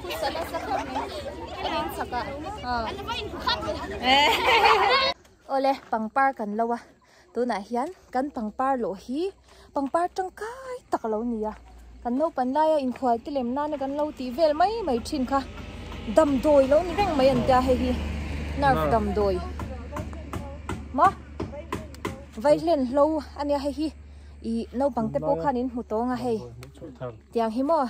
Phusa nasa khawp mai en in chak ah awle pangpar kan lo a tunah hian kan pangpar lawh hi pangpar tangkai tak a lo ni a kan naupang laia inkhual te lem nana kan lo tih vel mai mai thin kha damdawi lo ni reng mai an tia hei hi nerve damdawi maw vaihlen hlo ania hei hi ih naupang te pawh khan in hmu tawng a hei tiang hi maw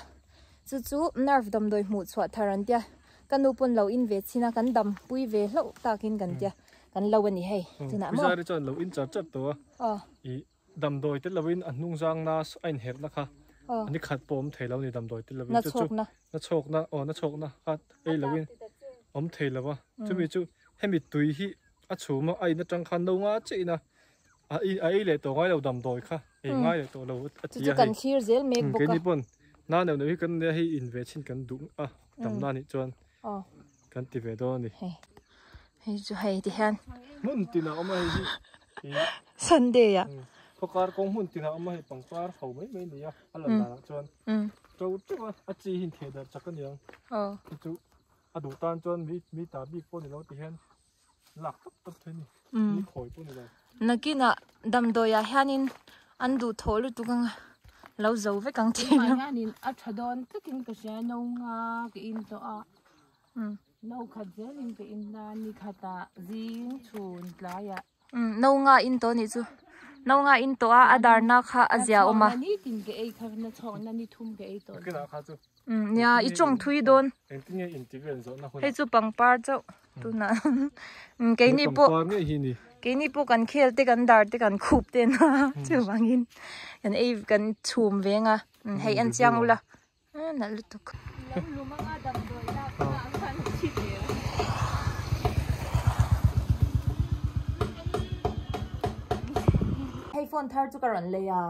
chu chu nerve damdawi hmuh chhuah thar an tia ka nu pawn lo in ve chhin a kan dam pui ve hlauh takin kan tia kan lo a ni hei tunah maw Puzari chuan lo in char char tawh a ih damdawi te lovin a hnung zang na a inherh na kha ni khat pawh awm thei lo a ni damdawi te lovin chu chu na chhawk na aw na chhawk na kha ei lovin awm thei lo a chumi chu hemi tui hi a chhum a a in atang khan no nga chiah in a A ei leh tawh ngai lo damdawi kha ei ngai leh tawh lo a ti a hei. Kan thlir zel mek bawk a. Keini pawn na neuh neuh hi kan nia hei in ve chhin kan duh a tam na nih chuan kan ti ve dawn a ni. Hei hei chu hei ti hian. Hmun tinah awm a hei hi. Sunday ah. Khawkar kawng hmun tinah awm a hei pangpar ho mai mai nia a lan danah chuan to teuh a a chi hi intheh darh chak a niang. Hei chu a duh tan chuan mi ta bik pawh ni lo ti hian. lak tawp tawp thei ni ni khawi pawh ni lo. Nakinah damdawiah hianin an duh thawh lutuk anga lo zo vek ang tih Tunah hianin a tha dawn tlatin ka hria no nga ka in tawh a no khat zelin ka in a ni khatah zing chhun tlaiah. No nga in tawh anih chu no nga in tawh a a darna kha a zia awm a. Na nitin ka ei kha na chhawkna ni thum ka ei tawh. Nakinah kha chu Nia i chawng thui dawn. Engtin nge inti vel zawhna hunah. Hei chu pangpar chauh tunah keini pawh pangpar ngei hi ni. Keini pawh kan khel te kan dar te kan khup te na chuvangin kan ei kan chhum veng a hei en chiang ula nalh lutuk. Lo lum anga damdawi lak hunah khan thi ve ang. Hei phone thar chu ka rawn lei a.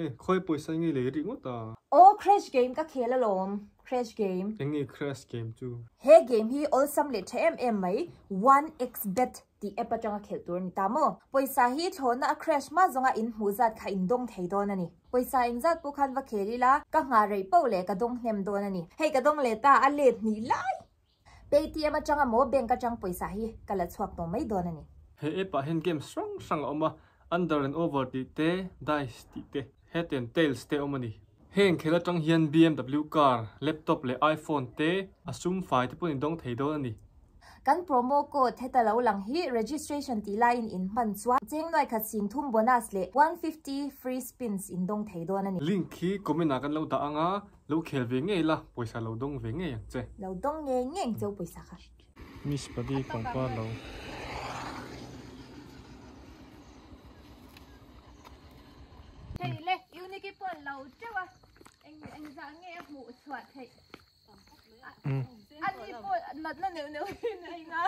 E, khawi pawisa nge lei rih ngawt a? Aw, crash game ka khel alawm, crash game. Eng nge crash game chu? He game hi awlsam leh tha em em mai, one x bet tih app atanga khelh tur a ni ta maw? Pawisa hi thlawhna a crash hma zawnga in hmuh zat kha in dawng thei dawn a ni. Pawisa engzat pawh khan va khel ila, ka nghah reih poh leh ka dawng hnem dawn a ni. Hei ka dawng leh ta, a let hnih lai! Paytm atanga maw bank atang pawisa hi ka la chhuak tawh mai dawn a ni. He app ah hian games hrang hrang a awm a, Under and Over tih te, Dice tih te, Head and Tails te a awm a ni. Heng khel atang hian BMW car, laptop leh iPhone te a sum fai te pawhin in dawng thei dawn a ni. Kan promo code heta lo lang hi registration tih laiin in hman chuan cheng nuai khat sing thum bonus leh 150 free spins in dawng thei dawn a ni. Link hi comment ah kan lo dah ang a, Lo khel ve ngei la, pawisa lo dawng ve ngei ang che. Lo dawng ngei ngei ang cheu pawisa kha. Miss Padi pangpar lo. Hei le, Uniki pawh lo teuh a, eng eng zah nge a hmuh chhuah theih. Ani pawh natna neuh neuh hi nei nga,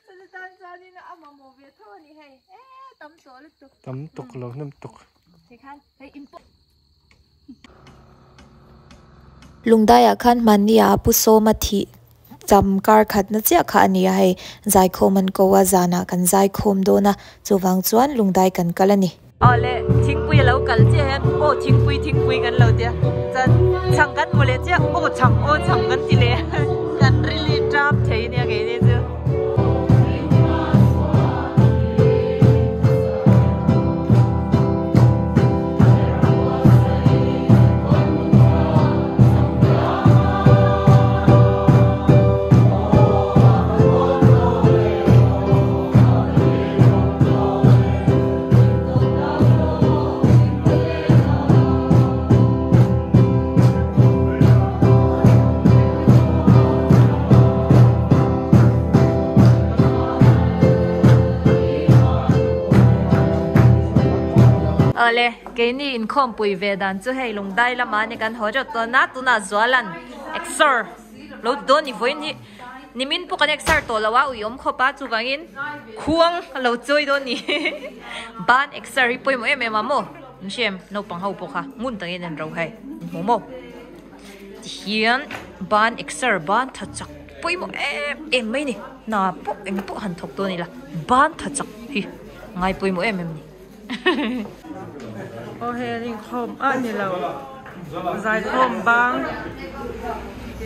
chuti tan chuanin a mamawh ve tho a ni hei, e tam tawh lutuk. Tam tuk lo hnem tuk. Tikhan hei in pawh. Lungdaiah khan hmanni-ah a pu sawma thih cham kar khatna chiah kha a ni a, hei zaikhawm an ko a, zanah kan zaikhawm dawn a, chuvang chuan lungdai kan kal a ni. Aw le, thingpui a lo kal chiah hian aw thingpui thingpui kan lo tia, chuan chhang kan hmu leh chiah aw chhang aw chhang kan ti leh kan rili tap thei nia keini chu. Awle, keini inkhawmpui ve dan chu hei lungdai lamah ani kan haw reuh tawn a, tunah Zualan exer lo ti dawn ni vawiin hi nimin pawh kan exer tawh lo a uiawm khawp a chuvangin khuang a lo chawi dawn ni ban exer hi pawimawh em em a maw an hria em naupang ho pawh kha ngun takin an ro hei an hmu maw tihian ban exer ban tha chak pawimawh em em mai ni hna pawh eng pawh han thawk dawn ila ban tha chak hi ngai pawimawh em em ni. Aw he rinkhawm a ni lo. Zaikhawm bang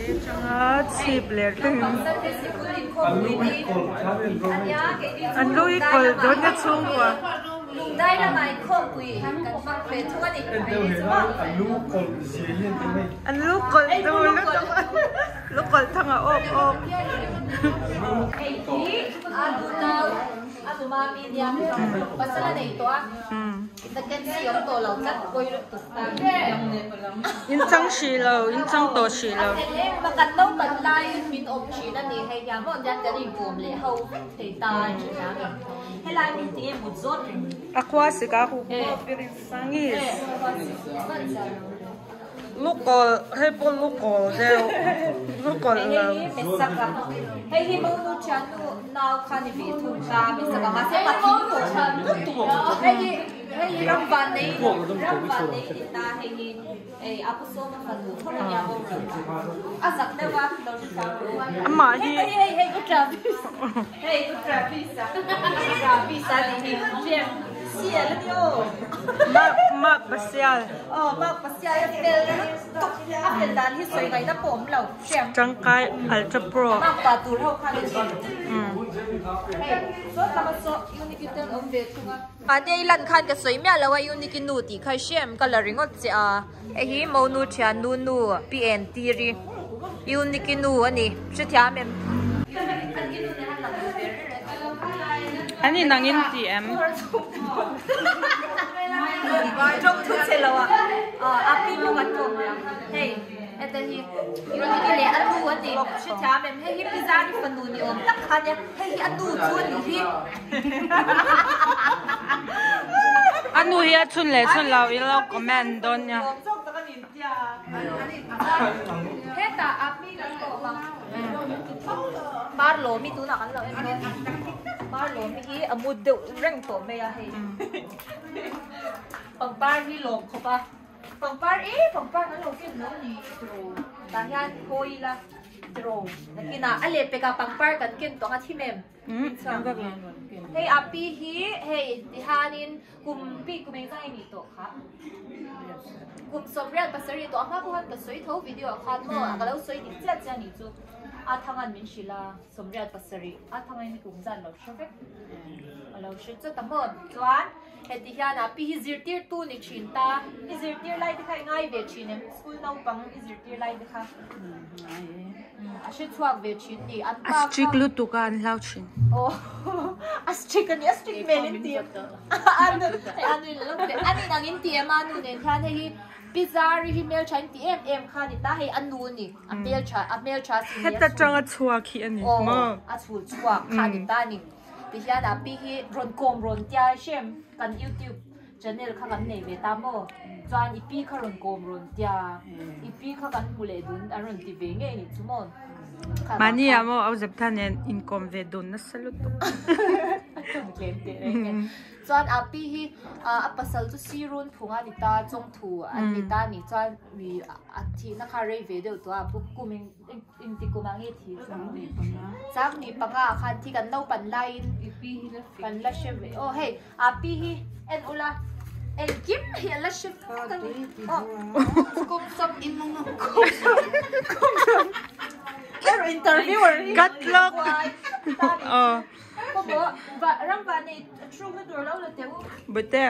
atanga chhip leh thleng an lu hi kawlh dawn na chhungkua. An lu kawlh tur lutuk a lu kawlh thang a awk awk. In chang hrih lo, in chang tawh hrih lo. A khua sik a sangis. Lukawlh hei pawh lukawlh deuh lukawlh lo. Hei hi monu thiannu nau kha ni ve thung ta Mesaka mahse patling tawh hei hi hei hi ram van nei ram van nei ni ta hei hi ei a pu sawma fanu tho ania boral a zak deuh a lo hre thiam ru Amah hi hei hei hei u Travis hei u Travis a Travis a ni hi Jem sial a ni aw Mark Mark Pasial Aw Mark Pasial a fel lutuk a fel dan hi sawi ngaihna pawh awm lo. Tangkai Ultra Pro. Mahni i lan khan ka sawi miah lo a Unique nu tih kha i hre em ka la ringawt che a hei hi monu thian nu nu pi en tir i Unique nu a ni hrethiam em. An in ang in ti em. Tawng thu che lo a a pi bawk an tawng mai ang hei. Heta hi Unity leh a nu a ni hrethiam em hei hi Pizarri fanu ni awm tak kha nia hei hi a nu chu a nih hi. A nu hi a chhun leh chhun lo ilo comment dawn nia. Heta a mi kan tawp a Marlawmi tunah kan lo en dawn Marlawmi hi a mu deuh reng tawh mai a hei pangpar hi lawm khawp a. Pangpar e pangpar kan lo ken lo ni tiraw tah hian khawi ila tiraw nakinah a leh pekah pangpar kan ken tawh ang a thim em hei a pi hi hei tihianin kum pi kum engzah nge nih tawh kha kum sawmriat pasarih tawh a hma pawh khan ka sawi tho video ah khan maw ka lo sawi dik chiah chiah a nih chu a thangan min hrilh a sawmriat pasarih a thangin kum zan lo hre vek a lo hre chawt a maw chuan. Heti hian a pi hi zirtirtu ni thin ta. I zirtir lai te kha i ngai ve thin em? School naupang i zirtir lai te kha. A hre chhuak ve thin ni. An pa kha. A strict lutuk a an hlau thin. Aw a strict a ni. A strict hmel in ti em? Anu anu in alo ti. Ani nang in ti em a nu nen hian hei hi Pi Zari hi hmeltha in ti em em kha ni ta. Hei a nu ni. A hmeltha a hmeltha si ni. Heta tanga chhuak hi a ni maw? Aw a chhul chhuak kha ni ta ni. Tihian a pi hi rawn kawm rawn tia hrem kan youtube channel kha kan nei ve ta maw chuan i pi kha rawn kawm rawn tia i pi kha kan hmu leh dun an rawn ti ve ngei ni chu maw Mahni ah maw au zep tha nen inkawm ve dun nasa lutuk. A tlawm tlem teh reng e. Chuan a pi hi a pasal chu sirun phung a ni ta chawngthu an ni ta ni chuan mi a thihna kha rei ve deuh tawh a pu kum in Inti kum ah nge thi chu? Changni panga ah khan thi kan naupan laiin kan la hre ve. Aw hei a pi hi en ula engkim hi a la hre vek a ni. Aw kum sawm kum sawm kum sawm er interviewer hi Cut lawk. Aw. Kawmaw va ram va nei thu na tur lo la teh u. Bute.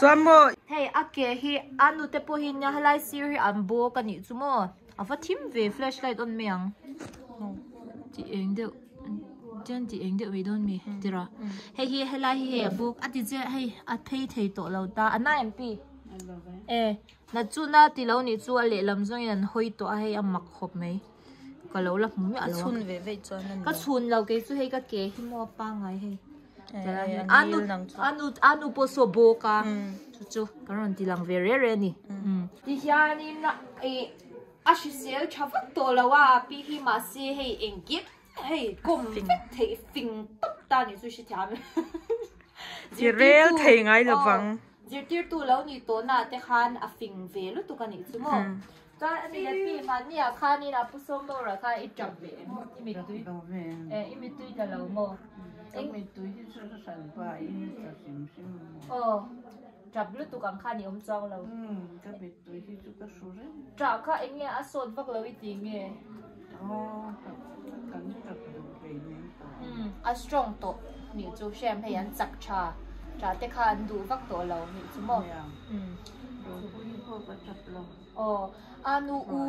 Chuan maw. Hei a ke hi a nute pawh hi nia helai sir hi an bawk a nih chu maw a va thim ve flashlight on mai ang tih eng deuh chuan tih eng deuh mai dawn mi tira hei hi helai hi hei a bawk a ti che hei a phei thei tawh lo ta a na em pi e na chu na ti lo nih chu a lehlam zawngin an hawi tawh a hei a mak khawp mai ka lo la hmu miah lo a ka chhun lo kei chu hei ka ke hi maw a pangngai hei. Anu anu anu pawh saw bawk a chu chu kan rawn ti lang ve re re a ni tihianin ih a hrisel tha vak tawh lo a pi hi mahse hei engkim hei kawm vek theih fing tawp ta ni chu hrethiam Tirel thei ngai lovang. Zirtirtu lo ni tawh na te khan a fing ve lutuk a nih chu maw. Chuan a ni le pi mahniah khanin a pu sawm bawrah khan i tap ve em? I mittui eh i mittui tla lo maw? Ka mittui hi chu hran pa in tla hrim hrim maw? Aw. Tap lutuk ang khan i awm chuang lo. Umm ka mittui hi chu ka hru reng. Tah kha eng nge a sawt vak lo i ti nge? Aw tap kan tap duh hleinem tawh. Umm a strong tawh nih chu hrem hei an chak tha tah te kha an duh vak tawh lo nih chu maw. Nia Ropuii pawh ka tap lo. Aw a nu u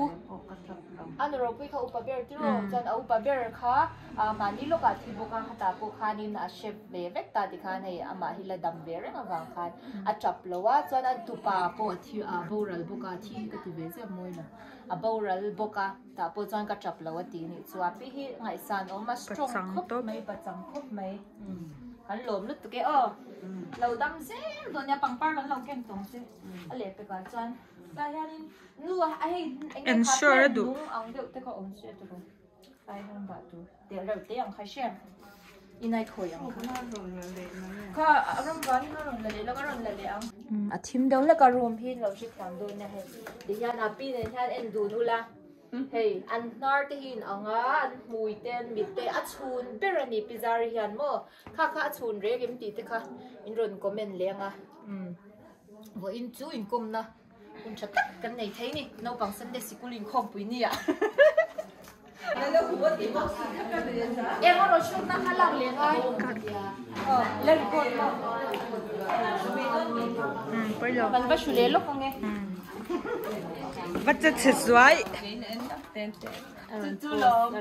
a nu Ropuii kha upa ber tiraw chuan a upa ber kha mahni lawkah thi bawk a khatah pawh khanin a hre ve vek ta tikhan hei amah hi la dam ve reng avang khan a tap lo a chuan a tupa pawh a thi a boral bawk a thi ka ti ve chiah mawi lo a boral bawk a tah pawh chuan ka tap lo a ti nih chu a pi hi ngaihsan awm a strong khawp mai pachang khawp mai kan lawm lutuk e aw lo dam zel dawn nia pangpar kan lo ken tawng che a lehpekah chuan. Tah hianin nu a hei eng nge kha plant nung ang deuh te kha awm se tiraw tlai hian dah tur teh reuh te ang kha hria inai khawi ang kha kha a rawng vanin a rawn la leh lo a rawn la leh ang a thim deuh hlek a room hi lo hrethiam dawn nia hei ti hian a pi nen hian en dun ula hei an hnar te hi in ang a an hmui te an mit te a chhun ber a ni pi zari hian maw kha kha a chhun reng em tih te kha in rawn comment leh ang a. Vawiin chu inkawmna hun tha tak kan nei thei ni. Naupang Sunday sikul inkhawmpui ni ah. Eng a rawn shoot na kha lak leh ngai. Aw, la record maw? Kan va hru leh lawk ang e. Va che chhe zuai. Chu chu lawm.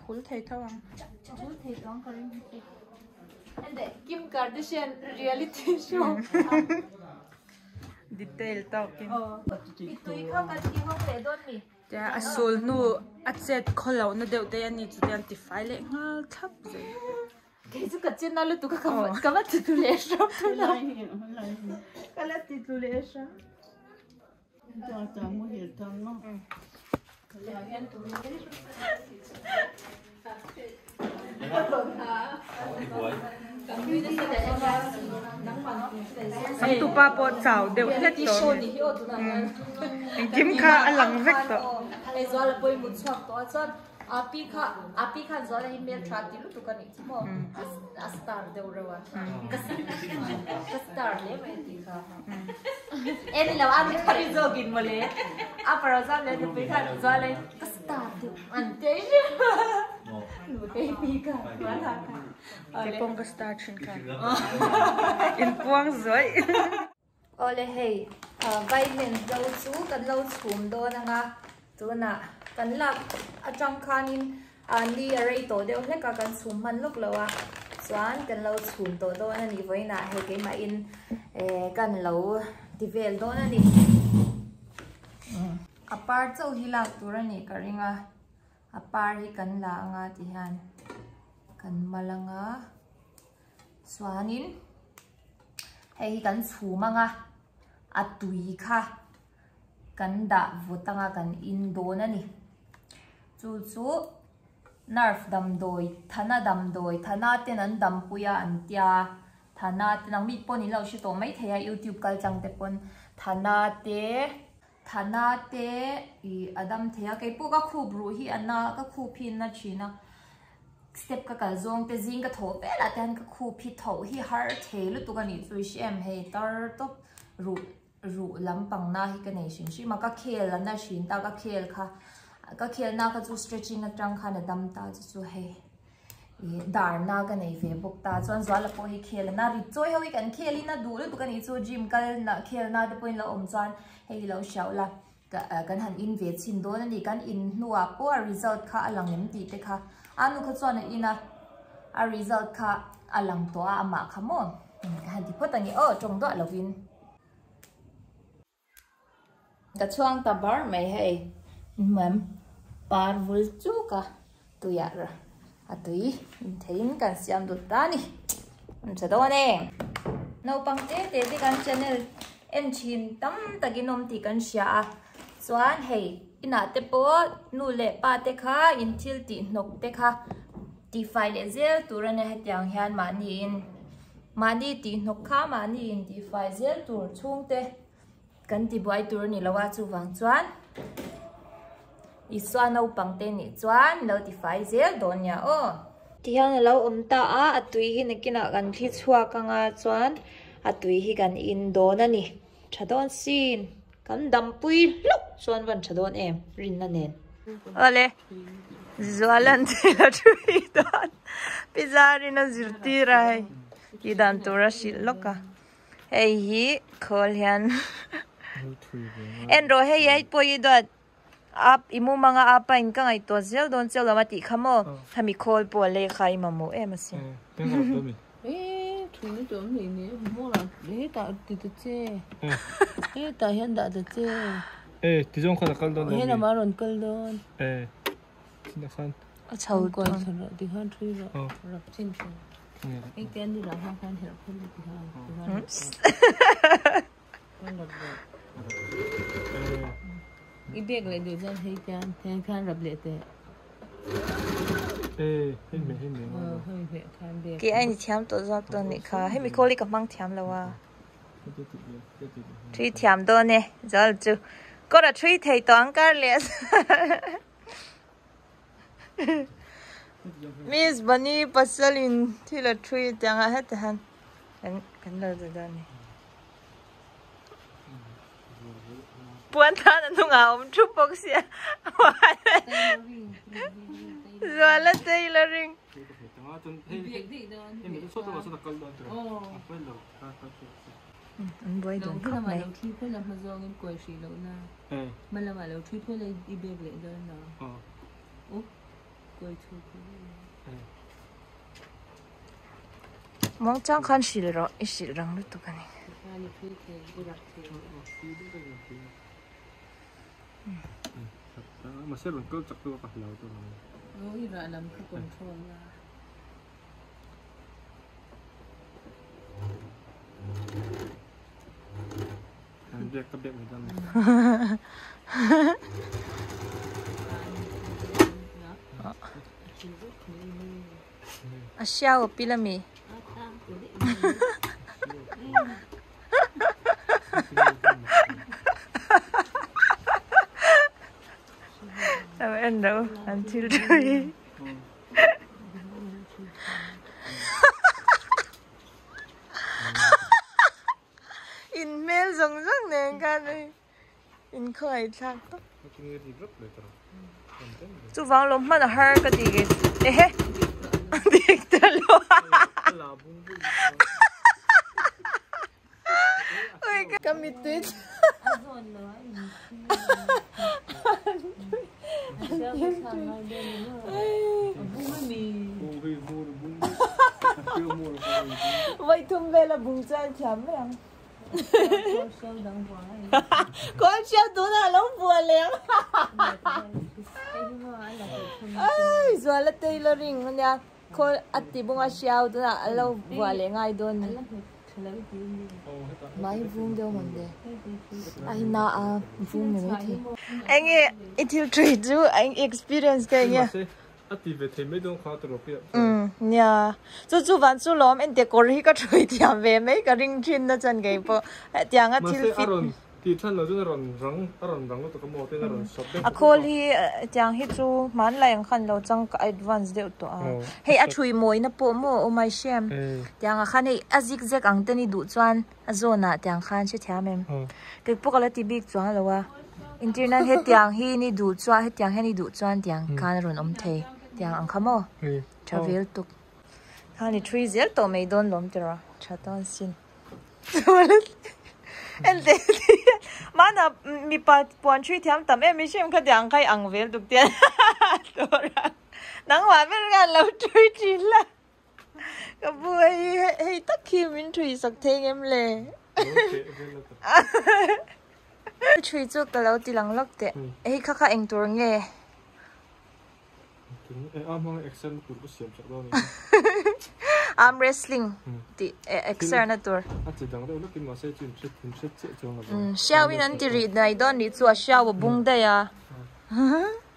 Hul thei tho ang. Hul thei tho ang ka ring hi. Ende Kim Kardashian reality show. Detail tawkin. I tui kha kan ti hawng leh dawn mi. Tia a sul hnu a chet khaw lohna deuh te a ni chu te an ti fai leh nghal thlap zel. Kei chu ka chen a lutuk a ka va ti tlu leh hram tho lo. Ka la ti tlu leh hram. Sangtupa pawh chau deuh hlek tawh a ni. Engkim kha a lang vek tawh. Api kha api khan zuala hi hmel tha ti lutuk a nih chu maw a star deuh reuh a ka ka star hle mai tih kha e ni lo a ni kha ri zawkin mawle a parazam leh nupui khan zuala hi ka star deuh an ti nutei pi kha zuala kha Kei pawh ka star thin kha inpuang zuaih. Awle hei vaimen hlo chu kan lo chhum dawn ang a, tunah kan lak atang khanin ni a rei tawh deuh hlek a kan chhum hman lawk lo a, chuan kan lo chhum tawh dawn a nih vawiinah hei keimahin kan lo ti vel dawn a ni. A par chauh hi lak tur a nih ka ring a, a par hi kan la ang a ti hian kan mal ang a, chuanin. Hei hi kan chhum anga a tui kha kan dah vawt anga kan in dawn a ni. Chu chu nerve damdawi thana damdawi thana ten an dampui a an tia thana te nang mi pawhin in lo hre tawh mai thei a youtube kal tlang te pawn thana te thana te ih a dam thei a keipawh ka khup ruh hi a na ka khup hi a na thin a. Step ka kal zawng te zing ka thawh velah te hian ka khup hi tho hi har thei lutuk a nih chu i hre em hei tar tawp ruh ruh lampang na hi ka nei hrim hrim a ka khel a na hrin ta ka khel kha ka khel na kha chu stretching atang khan a dam ta chu chu hei ih dar na ka nei ve bawk ta chuan zuala pawh hi khel a na rit chawi ho hi kan khel in a duh lutuk a nih chu gym kal na khel na te pawhin lo awm chuan hei lo hriauh la. Kan han in ve chhin dawn a ni. Kan in hnuah pawh a result kha a lang em tih te kha a nu kha chuan a in a, a result kha a lang tawh a amah kha maw ka han ti phawt a ni aw tawng duah lovin. Ka chhuang ta bar mai hei ma'am par vul chuk a tuiah a tui in theiin kan siam dut ta a ni. An tha dawn e. Naupang te te te kan channel en thin tam takin awm tih kan hria a. Chuan hei inah te pawh nu leh pa te kha in thil tih hnawk te kha tihfai leh zel tur a nia hetiang hian mahni in mahni tih hnawk kha mahni in tihfai zel tur chhungte kan tibuai tur a ni lo a chuvang chuan Isua naupang te nih chuan lo tifai zel dawn nia aw. Tihian a lo awm ta a, a tui hi nakinah kan thli chhuak anga chuan a tui hi kan in dawn a ni. Tha dawn sin, kan dampui hlauh chuan van tha dawn em rinna nen. Awle, Zualan thil a thui dan Pi Zarin a zirtir a hei tih dan tur a hrilh lawk a, hei hi khawl hian en rawh hei ai pawh i duat. Ap, i mumanga apa in ka ngaihtuah zel dawn chiau lo a tih kha maw? Hemi khawl pawh a lei kha i mamawh em asin. E, thuina chu awm nei nia, hmuh lah hetah ti ta che, hetah hian dah ta che. E, ti zawng khan a kal dawn lo mi? Helamah a rawn kal dawn. E, tinah khan. A chho dawn. Ti khan thui rawh, rap chin thin. Engtia ni lah hma khan herh phawt ti khan, ti khan rap rawh. I bag leh duh chuan hei khian heng khan rap leh teh. Kei a in thiam tawh zawk dawn nih kha hemi call hi ka hmang thiam lo a. Thui thiam dawn e zal chu kawr a thui thei tawh ang kar leh. Miss Bunny pasal in thil a thui tiang ah heti han kan lo za dawn ni. Puan tan a hnungah a awm thup bawk sia. Zuala tailoring. An buai dawn khawp mai. Muangchang khan hrilh rawh, i hrilh rang lutuk a ni. A hriau a pil a mi. En lo an thil thui. In hmel zawng zawng nen khan in khawngaih thlak tawp. Chuvang lo hman a har ka ti ke ehe dik ta lo oi ka mittui Vawi thum vela bung chuan thiam mai ang. Kawl hriau tunah lo buah leh ang. Ai Zuala tailoring ania khawl a ti bunga hriau tunah a lo buah leh ngai dawn ni. Mai vung deuh man le. A hi na a vung ni mai thei. Enge i thil thui chu experience ka enge. A ti ve thei mai dawn kha tawrh piah chuan. Umm nia. Chu chu van chu lawm ente kawr hi ka thui thiam ve mai ka ring thin na chuan kei pawh hetiang a thil Mahse fit. a rawn tih than loh chuan a rawn rang a rawn rang lutuk a maw tin a rawn sawp deuh A khawl hi hetiang hi chu hmanlai ang khan lo chang ka advance deuh tawh a. Hei a thui mawina pawh maw aw mai hriam. Tiang ah khan hei a zig zag ang te ni duh chuan a zawn ah tiang khan hrethiam em. Kei pawh ka la ti bik chuang lo a. Entirnan hetiang hi ni duh chuan hetiang hian i duh chuan tiang khan a rawn awm thei tiang ang kha maw tha vel tuk khan i thui zel tawh mai dawn lawm tiraw tha tawn sin ente mahna mipa puan thui thiam tam em i hrim kha tiang kha i ang vel tuk tian tura nangmah ber khan lo thui thin la. Ka bu hei hei tak hi min thui sak thei ngem le. Thui chu ka lo ti lang lawk teh. Hei kha kha eng tur nge? Arm wrestling tih exer na tur. Hriau in an ti rih nai dawn nih chu a hriau a bung daih a.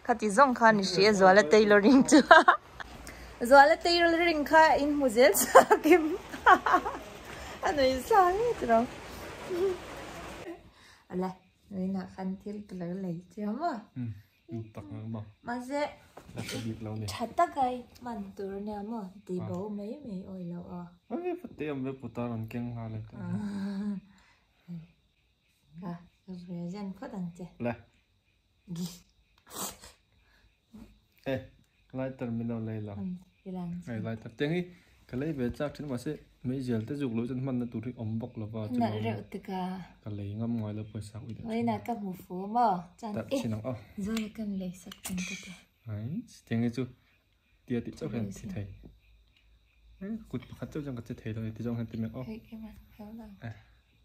Khati zawng khan i hria Zuala tailoring chu. Zuala tailoring kha in hmu zel chak em a nui sang e tiraw. Ala nuinah khan thil ka lo lei chiam a. Tak ang maw. Mahse. Tha takai man tur nia maw ti bo mai mai awi lo a. Ave pate am ve putar an keng nga le ta. Ka ka present phawt ang che. Le. E lighter min lo lei lo. Hei lighter tiang hi ka lei ve chak thin mahse meizial te zuk loh chuan hmanna tur hi awm bawk lova chu nalh reuh tika ka lei ngam ngai lo pawisa ui deuh vawiin ah ka hmu fu maw chuan e chin ang aw zawl kan lei sak chin ka ti ai tiang hi chu tia tih chauh hian thi thei kut pakhat chauh chuan ka che thei lo ti zawng hian ti mek aw hei ema hel lo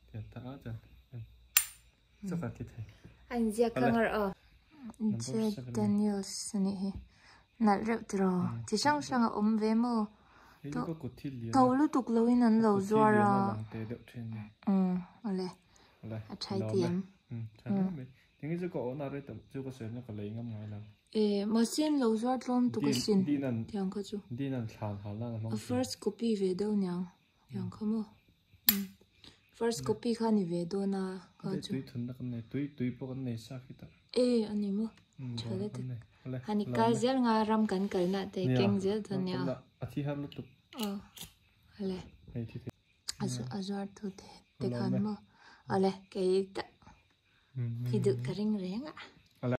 tia ta a chuan chauh ka ti thei a inziak kha ngar aw Jack Daniels anih hi nalh reuh tiraw chi hrang hrang a awm ve maw to lutuk loin an lo zuar a umm awle a thai ti em e mahse an lo zuar tlawm tuk asin tiang kha chu a first copy ve deuh niang tiang kha maw first copy kha ni ve dawn a kha chu e ani maw tha lutuk hani kal zel nga ram kan kalna te keng zel dawn nia aw ale a zuar tu te te khan maw ale kei ta hi duh ka ring reng a.